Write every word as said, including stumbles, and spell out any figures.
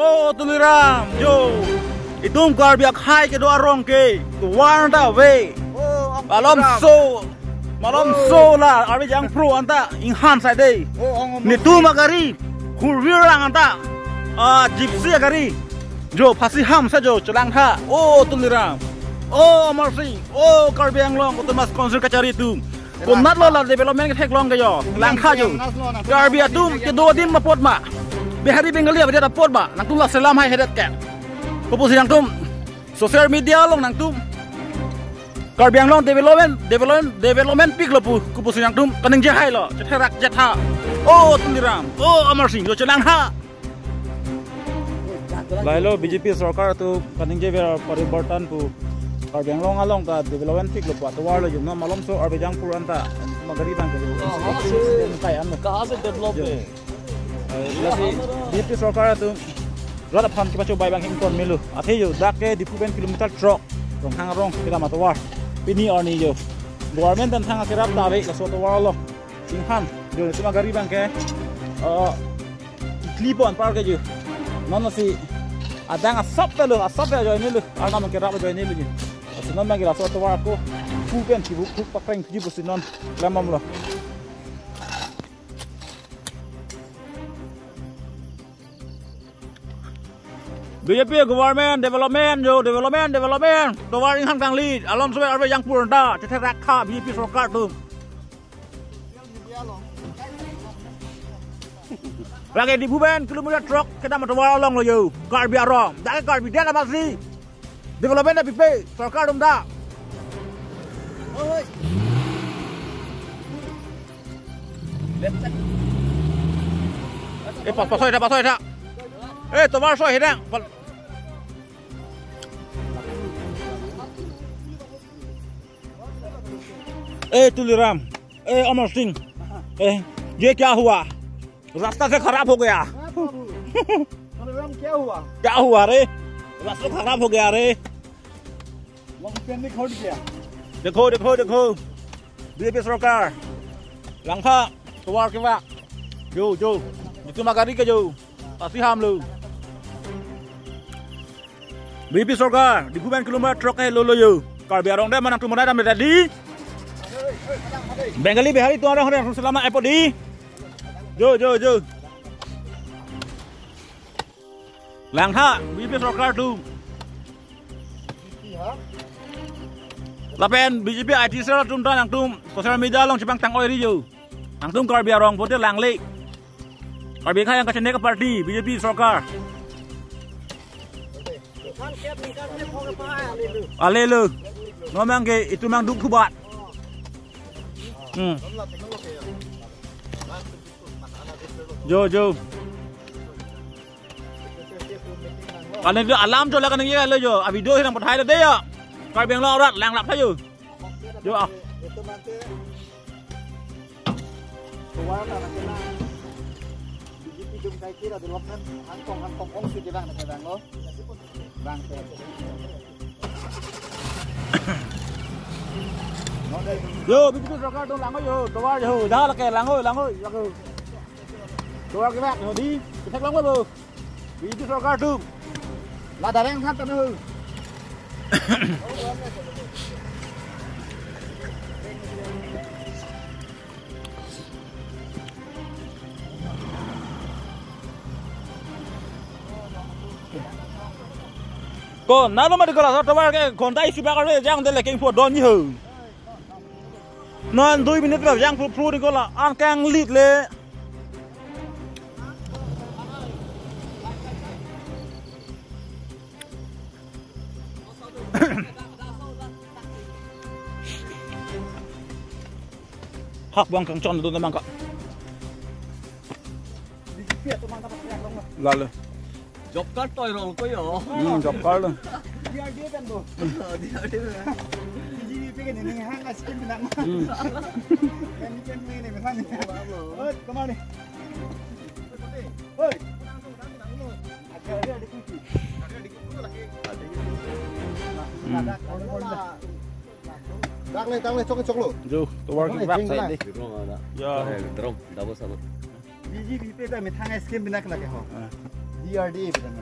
Oh, Tuliram, jo. Itum Karbi akhei kedo arong ke, tovar ta ave. Oh, Ang Malom Tuliram. So, malom Oh. So la, Karbi Jangpro anta, inghan sai dei. Oh, Ang Amar Netum Singh. Agari, hurvir lang anta, ah, Gypsy agari. Jo, phasi ham sa jo, chelangtha. Oh, Tuliram. Oh, Amar Singh. Oh, Karbi Anglong, Autonomous Council kachari atum. Konat lo la development ketheklong ke jo. Langtha jo. Karbi atum kedo adim apot ma. Bihari Bengali abidat apot ma. Nangtum la selam hai hedet ke. Kopusi nangtum social media along nangtum Karbi Anglong development, development, development pik lo pu. Kopusi nangtum kaningje hai lo. Chetherak chetha. Oh, Tuliram. Oh, Amar Singh. Jo chelangtha. Lahelo B J P sorkar atum kaningje ver pariborton pu Karbi Anglong along ta development pik lo pu atovar lo jo, non malom so Karbi Jangpro anta magari bang ke jo. Kahan se develop hai? Eh, lasi B J P sorkar atum rat aphan kepachobei bang ingkon melo. Athe jo dak ke Diphu pen kilometer throk Ronghang arong kedam atovar. Pini arni jo government pen thang akerap ta ave laso atovar lo. Inghan jo netum agari bang ke, eh, kli pon par ke jo. Non si adang asap ta lo, asap ta ajoine lo. Arnam kerap ajoine lo jo. Lasi non bang ke laso atovar ako pu pen kibuk kuk pakreng ji pusi non klembom lo. B J P government development jo, development, development. Tovar inghan kangli, alom so Karbi Jangpro anta chetherak tha B J P sorkar atum. Lake Diphu pen kilometer throk kedam atovar along lo jo, Karbi arong. Dak Karbi adet abasi. Development ta pipe, sorkar atum ta. Eh, pas, pasoi tha, pasoi tha. Eh, tovar soi tha. Pas. ए तुलीराम, ए अमर सिंह, ए, ये क्या हुआ? रास्ता से खराब हो गया। हाँ, प्रभु। तुलीराम, क्या हुआ? क्या हुआ रे? रास्ता खराब हो गया रे। वो मैकेनिक हट गया। देखो, देखो, देखो। बीजेपी सरकार। Langtha, tovar kevak. Jo, jo. Netum agari ke jo. Pasi ham lo. B J P sorkar, Diphu pen kilometer throk ke lo lo jo. Karbi arong de manang tumonai dam de di. Bengali Bihari atum arong arong selama epo di. Jo, jo, jo. Langtha, B J P sorkar atum. Lapen B J P I T cell atum ta nangtum social media along chepangtang oi ri jo. Nangtum Karbi arong pute langle. Karbi akhei yang kachenek party, B J P sorkar. Ale lo. Nomang ke itum nangduk thubat. Hmm. Jo, jo. Kane jo alam jo la kane ye lo jo. A video hi nangpathai lo de ya. Karbi Anglong arat langlap tha jo. Jo ah. Jo, B J P sorkar atum lang jo, tovar jo, dah lake lang jo, lang jo. Tovar kevak jo di, kevak lang jo. B J P sorkar atum. La dareng than tanu. Ko, nalo mati ko la, tovar ke ghonta isi bak arve jang de le kengpho don ni ho. Non dui minute lo jang phru phru ni ko la, an kanglit le. Hak buang kangchon dun namang ka. Lalu. Job card toy rong ko yo. Hmm, job card lo. D R D O kan bo. D R D O. P G V P kan ini hang askin bilang. Hmm. Kan ini kan ini kan. Oh, kemana? Hoi. Ada, ada, ada kunci. Ada di kunci lagi. Ada. Hmm. Ada, ada, ada. Dak le, dak le, chok, chok lo. Jo, tovar kevak sai de. Drum ada. Ya. Eh, drum, double sama. Biji bipe ta methang es krim bina kena ke ho. Ah. T R D A bilang.